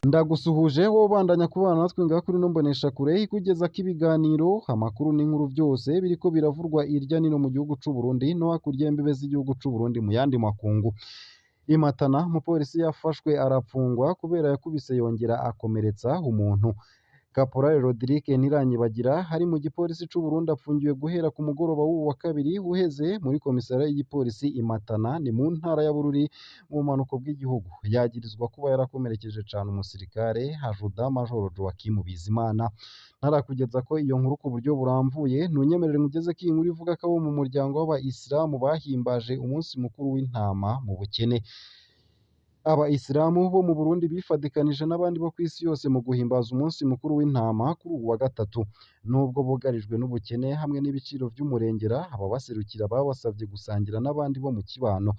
Ndagusuhuje wowe ubandanya kubana natwe ngaha kuri ino mboneshakure ikugezako ibiganiro, amakuru n'inkuru vyose biriko biravurwa irya nino mu gihugu c'u Burundi no hakurya y'imbibe z'igihugu c'u Burundi mu yandi makungu. I Matana umupolisi yafashwe arapfungwa kubera yakubise yongera akomeretsa umuntu. Kaporali Rodrigue Ntiranyibagira ari mu gipolisi c'u Burundi apfungiwe guhera ku mugoroba w'uwu wa kabiri uheze muri komisariya y'igipolisi i Matana ni mu ntara ya Bururi mu bumanuko bw'igihugu. Yagirizwa kuba yarakomerekeje cane umusirikare Ajuda Majoro Joachim Bizimana. Ntarakugeza ko iyo nkuru ku buryo burambuye, ntunyemerere nkugeze ko iyi nkuru ivuga ko abo mu muryango w'abayisilamu bahimbaje umunsi mukuru w'intama mu bukene. Abayisilamu bo mu Burundi bifadikanije n'abandi bo kw'isi yose mu guhimbaza umunsi mukuru w'intama kuri uwu wa gatatu. Nubwo bugarijwe n'ubukene hamwe n'ibiciro vy'umurengera, ababaserukira babasavye gusangira n'abandi bo mu kibano.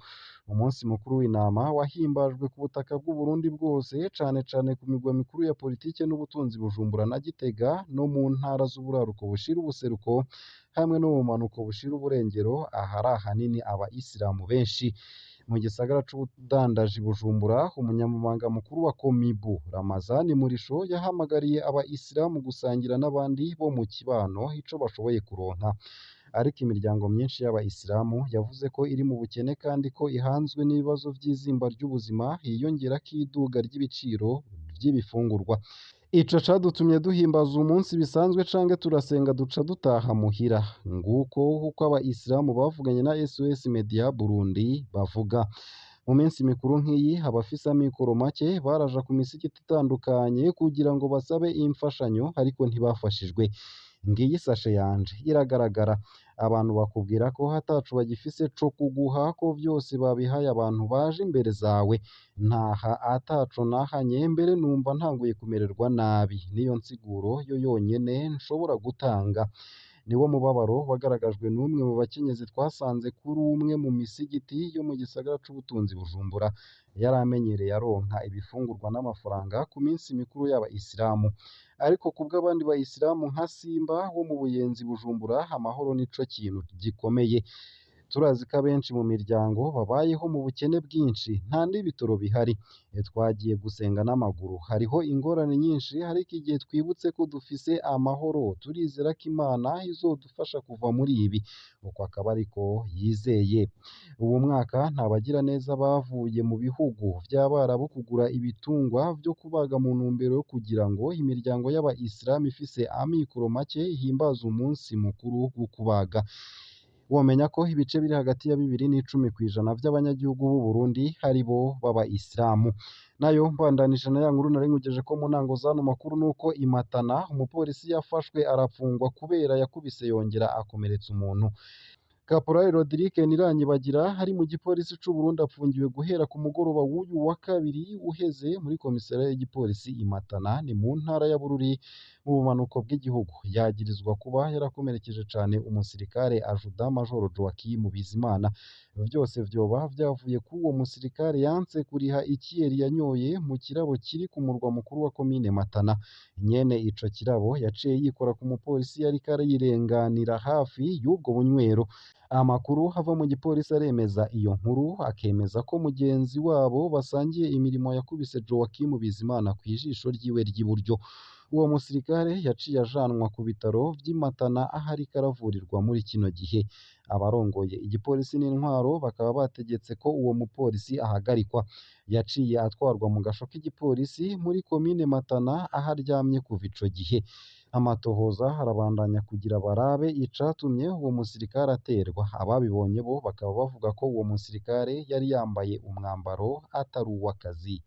Umunsi mukuru w'intama wahimbajwe ku butaka bw'u Burundi bwose, cane cane ku migwa mikuru ya politike n'ubutunzi Bujumbura na Gitega, no mu ntara z'uburaruko bushira ubuseruko hamwe no mu bumanuko bushira uburengero, ahari ahanini abayisilamu benshi. Mu gisagara c'ubudandaji Bujumbura, umunyamabanga mukuru wa Komibu Ramazani Murisho yahamagariye abayisilamu gusangira n'abandi bo mu kibano ico bashoboye kuronka. Ariko imiryango myinshi y'abayisilamu yavuze ko iri mu bukene kandi ko ihanzwe n'ibibazo vy'izimba ry'ubuzima hiyongerako iduga ry'ibiciro vy'ibifungurwa. Ico cadutumye duhimbaza uwu munsi bisanzwe canke turasenga duca dutaha muhira. Nguko uko abayisilamu bavuganye na SOS Media Burundi bavuga. Mu minsi mikuru nk'iyi abafise amikoro make baraja ku misigiti itandukanye kugira ngo basabe imfashanyo ariko ntibafashijwe. Ngiyi isashe yanje iragaragara. Abantu bakubwira ko ataco bagifise co kuguha ko vyose babihaye abantu baje imbere zawe. Ntaha ataco nahanye mbere numva ntanguye kumererwa nabi. Niyo nsiguro yo yonyene nshobora gutanga. Niwo mubabaro wagaragajwe n'umwe mu bakenyezi twasanze kuri umwe mu misigiti yo mu gisagara c'ubutunzi Bujumbura. Yari amenyereye aronka ibifungurwa n'amafaranga ku minsi mikuru y'abayisilamu. Ariko kubw'abandi bayisilamu nka Simba wo mu Buyenzi Bujumbura, amahoro nico kintu gikomeye. Turazi ko abenshi mu miryango babayeho mu bukene bwinshi, nta n'ibitoro bihari. Twagiye gusenga n'amaguru, hariho ingorane nyinshi ariko igihe twibutse ko dufise amahoro turizera ko Imana izodufasha kuva muri ibi. Uko akaba ariko yizeye. Uwu mwaka nta bagiraneza bavuye mu bihugu vy'Abarabu kugura ibitungwa vyo kubaga mu ntumbero yo kugira ngo imiryango y'abayisilamu ifise amikoro make ihimbaze umunsi mukuru wo kubaga. Womenya ko ibice biri hagati ya 2 n'10% vy'abanyagihugu b'u Burundi aribo b'abayisilamu. Nayo mbandanije na ya nkuru nari nkugejeje ko mu ntango z'ano makuru nuko i Matana umupolisi yafashwe arapfungwa kubera yakubise yongera akomeretsa umuntu. Kaporali Rodrigue Ntiranyibagira ari mu gipolisi c'u Burundi apfungiwe guhera ku mugoroba w'uyu wa kabiri uheze muri komisariya y'igipolisi i Matana ni mu ntara ya Bururi mu bumanuko bw'igihugu. Yagirizwa kuba yarakomerekeje cane umusirikare Ajuda Majoro Joachim Bizimana. Vyose vyoba vyavuye k'uwo musirikare yanse kuriha ikiyeri yanyoye mu kirabo kiri ku murwa mukuru wa komine Matana. Nyene ico kirabo yaciye yikora ku mupolisi yariko arirenganira hafi y'ubwo bunywero. Amakuru ava mu gipolisi aremeza iyo nkuru, akemeza ko mugenzi wabo basangiye imirimo yakubise Joachim Bizimana kw'ijisho ryiwe ry'iburyo. Uwo musirikare yaciye ajanwa ku bitaro vy'i Matana aho ariko aravurirwa muri kino gihe. Abarongoye igipolisi n'intwaro bakaba bategetse ko uwo mupolisi ahagarikwa. Yaciye atwarwa mu gasho k'igipolisi muri komine Matana aho aryamye kuva ico gihe. Amatohoza arabandanya kugira barabe icatumye uwo musirikare aterwa. Ababibonye bo bakaba bavuga ko uwo musirikare yari yambaye umwambaro atari uw'akazi.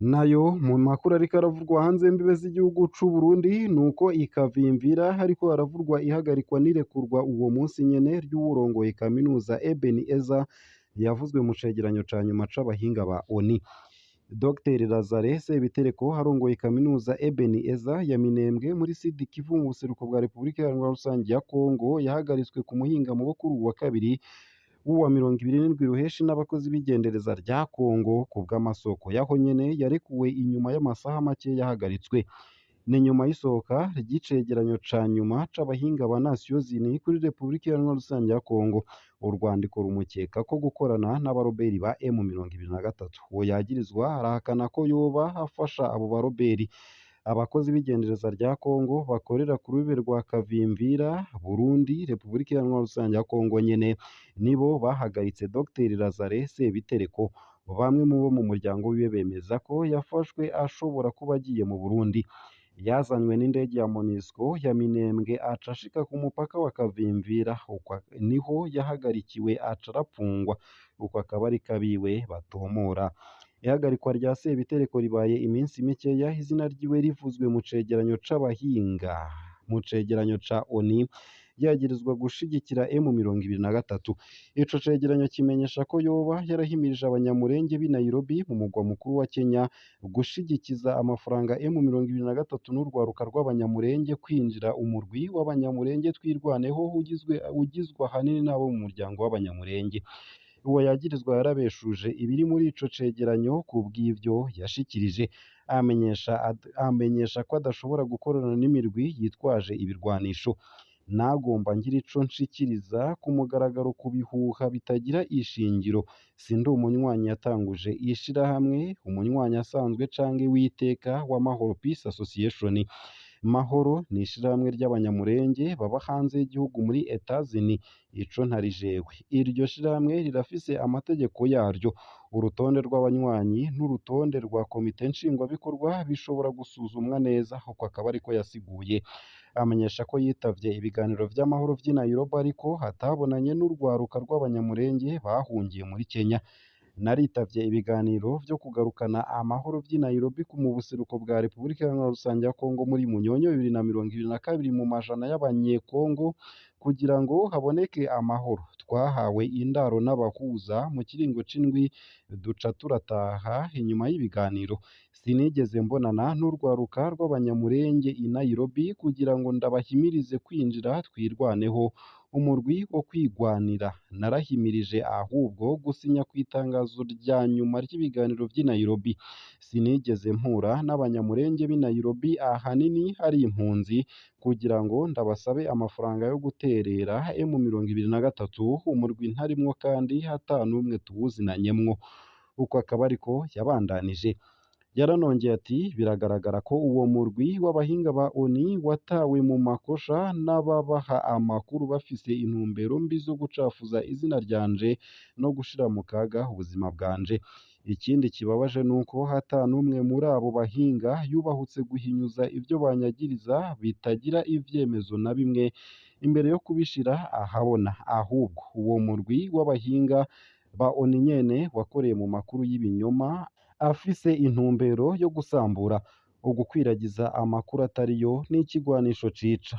Nayo mu makuru ariko aravurwa hanze y'imbibe z'igihugu c'u Burundi nuko ikavimvira hariko haravurwa ihagarikwa n'irekurwa uwo munsi nyene ry'uwurongoye kaminuza Eben Eza yavuzwe mu cegeranyo ca nyuma c'abahinga ba ONU. Dr Lazare Sebitereko arongoye kaminuza Eben Eza ya Minembwe muri Sud Kivu mu buseruko bwa Repubulika Iharanira Rusangi ya Kongo yahagaritswe ku muhingamo wo kuri uwu wa kabiri w'uwa 27 Ruheshi n'abakozi b'igendereza rya Kongo ku bw'amasoko yaho nyene yarekuwe inyuma y'amasaha make yahagaritswe. Ni nyuma y'isohoka ry'icegeranyo ca nyuma c'abahinga ba Nations Unies kuri Republika Iharanira Rusangi ya Kongo. Urwandiko rumukeka ko gukorana n'abaroberi ba M23. Uwo yagirizwa arahakana ko yoba afasha abo baroberi. Abakozi b'igendereza rya Kongo bakorera ku rubibe rwa Kavimvira, Burundi, Republika Iharanira Rusangi ya Kongo nyene nibo bahagaritse Dr Lazare Sebitereko. Bamwe mu bo mu muryango wiwe bemeza ko yafashwe ashobora kuba agiye mu Burundi. Yazanywe n'indege ya MONUSCO ya Minembwe aca ashika ku mupaka wa Kavimvira, uko niho yahagarikiwe aca arapfungwa, uko akaba ari kabiwe batomora. Ihagarikwa rya Sebitereko ribaye iminsi mikeya izina ryiwe rivuzwe mu cegeranyo c'abahinga mu cegeranyo ca ONU yagirizwa gushigikira M23. Ico cegeranyo kimenyesha ko yoba yarahimirije abanyamurenge b'i Nairobi mu mugwa mukuru wa Kenya gushigikiza amafaranga M23 n'urwaruka rw'abanyamurenge kwinjira umurwi w'abanyamurenge twirwaneho ugizwe ahanini n'abo mu muryango w'abanyamurenge. Uwo yagirizwa yarabeshuje ibiri muri ico cegeranyo kubw'ivyo yashikirije, amenyesha ko adashobora gukorana n'imirwi yitwaje ibirwanisho. Nagomba ngira ico nshikiriza ku mugaragaro ku bihuha bitagira ishingiro. Sindi umunywanyi yatanguje ishirahamwe, umunywanyi asanzwe canke w'iteka wa Mahoro Peace Association. Mahoro ni ishirahamwe ry'abanyamurenge baba hanze y'igihugu muri Etats-Unis. Ico ntari jewe. Iryo shirahamwe rirafise amategeko yaryo. Urutonde rw'abanywanyi n'urutonde rwa komite nshingwabikorwa bishobora gusuzumwa neza, uko akaba ariko yasiguye. Amenyesha ko yitavye ibiganiro vy'amahoro vy'i Nairobi ariko atabonanye n'urwaruka rw'abanyamurenge bahungiye muri Kenya. Naritavye ibiganiro vyo kugarukana amahoro vy'i Nairobi mu buseruko bwa Republika Iharanira Rusangi ya Kongo muri Munyonyo 2022 mu majana y'abanyekongo kugira ngo haboneke amahoro. Twahawe indaro n'abahuza mu kiringo c'indwi duca turataha inyuma y'ibiganiro. Sinigeze mbonana n'urwaruka rw'abanyamurenge i Nairobi kugira ngo ndabahimirize kwinjira twirwaneho umurwi wo kwigwanira. Narahimirije ahubwo gusinya ku itangazo rya nyuma ry'ibiganiro vy'i Nairobi. Sinigeze mpura n'abanyamurenge b'i Nairobi ahanini ari impunzi kugira ngo ndabasabe amafaranga yo guterera M23, umurwi ntarimwo kandi ata n'umwe tuwuzinanyemwo. Uko akaba ariko yabandanije. Yaranongeye ati biragaragara ko uwo murwi w'abahinga ba ONU watawe mu makosha n'ababaha amakuru bafise intumbero mbi zo gucafuza izina ryanje no gushira mu kaga ubuzima bwanje. Ikindi kibabaje nuko ata n'umwe muri abo bahinga yubahutse guhinyuza ivyo banyagiriza bitagira ivyemezo na bimwe imbere yo kubishira ahabona. Ahubwo uwo murwi w'abahinga ba ONU nyene wakoreye mu makuru y'ibinyoma afise intumbero yo gusambura. Ugukwiragiza amakuru atariyo n'ikigwanisho cica.